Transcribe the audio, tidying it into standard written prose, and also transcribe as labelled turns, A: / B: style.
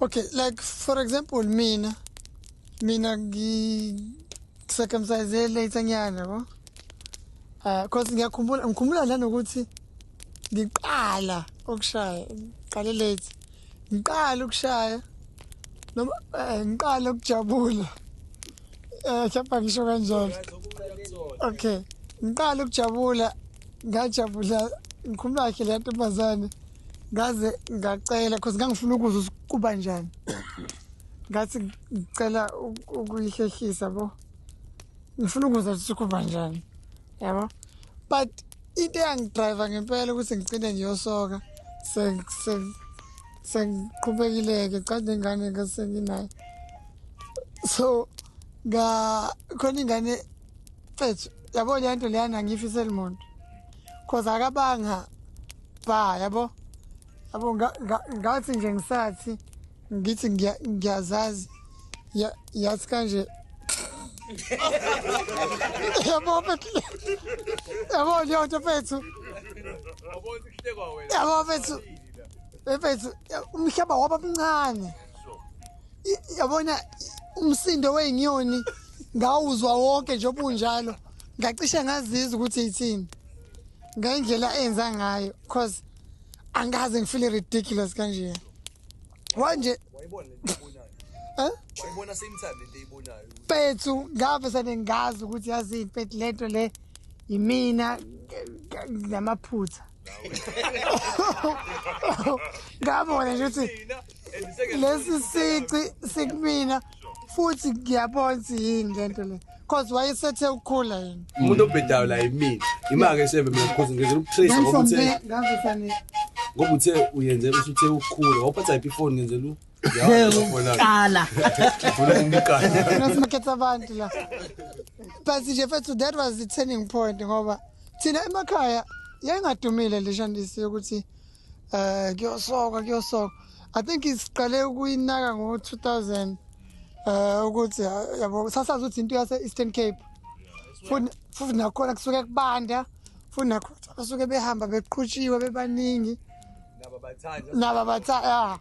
A: Okay, like for example mina ngi-circumcise late nyana, yabo. Cause ngiyakhumbula, ngikhumbula nanokuthi ngiqala ukushaya, ngiqale late. Ngiqala ukushaya noma ngiqala ukujabula. Mhlawumbe ngisho kanjalo. Okay, ngiqala ukujabula, ngajabula, ngikhumbula kahle le ntombazane, ngaze ngacela cause ngangifuna ukuzwa ukuthi kuba njani. Ngathi ngicela ukuyihlehlisa, yabo. Ngifuna ukuzwa ukuthi kuba njani. Yabo. But into eyangi-drive ngempela ukuthi ngigcine ngiyosoka sengiqhubekile-ke cha, nengane ke senginayo. So nga khona ingane mfethu, yabo, le nto leyana angiyifiseli muntu cause akabanga ba, yabo, yabo, ngathi nje ngisathi ngithi ngiyazazi, yathi kanje, yabo mfethu, yabo, leyo nto mfethu, yabo mfethu, mfethu, umhlaba waba mncane. Yabona umsindo wey'nyoni ngawuzwa wonke nje obunjalo, ngacishe ngazizwa ukuthi ithini ngendlela enza ngayo, cause angaze ngi-feel ridiculous kanje wanje.
B: Wayibona lento eyibonayo?
A: Eh?
B: Wayibona same time lento eyibonayo?
A: Mfethu, ngabe sane ngazi ukuthi yazi mfethu lento le yimina namaphutha. Ngabona nje ukuthi
B: Mina and second
A: lesi sici sikumina futhi ngiyabona ukuthi yini lento le, cause wayesethe ukukhula yena.
C: Umuntu obhedayo la yimina, ima-ke sembe mina because ngenzela uku-trace
A: Then
C: ngoba
A: from
C: uthe
A: there ngavesane
C: ngoba uthe uyenze usuthe ukukhula, wawuphatha yiphi ifoni? Ngenzela
D: Qala.
C: Ufuna umqala.
A: Nasimaketha abantu la, but nje mfethu, that was the turning point, ngoba thina emakhaya yayingadumile le shandisi yokuthi kuyosoka, kuyosoka. I think siqale ukuyinaka ngo-2000, ukuthi yabo, sasazi ukuthi into yase Eastern Cape, futhi nakhona kusuke kubanda, futhi nakhona basuke behamba beqhutshiwe bebaningi.
B: Naba bathanda.
A: Naba batha, yeah.